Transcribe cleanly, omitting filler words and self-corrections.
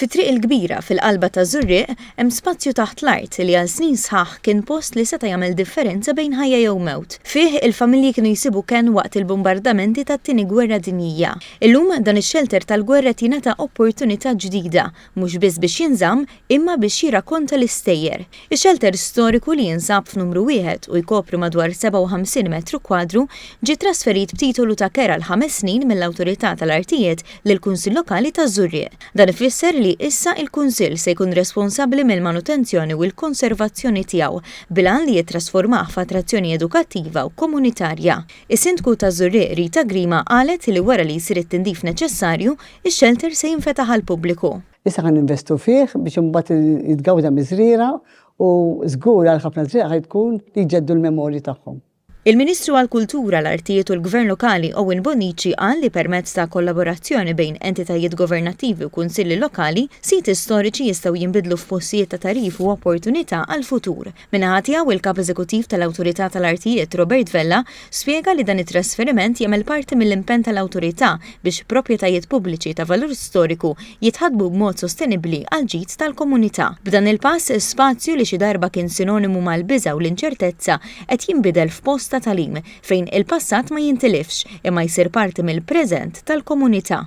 Fit-Triq il-Kbira, fil-qalba taż-Żurrieq, hemm spazju taħt l-art li għal snin sħaħ kien post li seta' jagħmel differenza bejn ħajja jew mewt. Fih, il-familji kienu jsibu kenn waqt il-bumbardamenti tat-Tieni Gwerra Dinjija. Illum, dan ix-xelter tal-gwerra qed jingħata opportunità ġdida, mhux biss biex jinżamm, imma biex jirrakkonta l-istejjer. Ix-xelter storiku li jinsab f'numru wieħed u jkopri madwar 57 metru kwadru ġie trasferit b'titolu ta' kera għal ħames snin mill-Awtorità tal-Artijiet lill-Kunsill Lokali taż-Żurrieq. Dan ifisser li issa il-Kunsill se jkun responsabbli mill-manutenzjoni u l-konservazzjoni tiegħu, bil-għan li jittrasformah f'attrazzjoni edukattiva u komunitarja. Is-Sindku taż-Żurrieq Rita Grima qalet li wara li jsir it-tindif neċessarju, ix-xelter se jinfetaħ għall-pubbliku. Issa ħa ninvestu fih biex imbagħad jitgawda miż-żrieragħ u żgur għal ħafna żrieragħ ħa tkun li jġeddu l-memorji tagħhom. Il-Ministru għall-Kultura, l-Artijiet u l-Gvern Lokali Owen Bonnici qal li permezz ta' kollaborazzjoni bejn entitajiet governattivi u kunsilli lokali, siti storiċi jistgħu jinbidlu f'postijiet ta' tagħrif u opportunità għall-futur. Min-naħa tiegħu, il-Kap Eżekuttiv tal-Awtorità tal-Artijiet Robert Vella spjega li dan it-trasferiment jagħmel parti mill-impenn tal-Awtorità biex proprjetajiet pubbliċi ta' valur storiku jitħaddmu b'mod sostenibbli għall-ġid tal-komunità. B'dan il-pass, spazju li xi darba kien sinonimu mal-biża' u l-inċertezza qed jinbidel f'post ta' tagħlim fejn il-passat ma jintilifx imma jsir parti mill-preżent tal-komunità.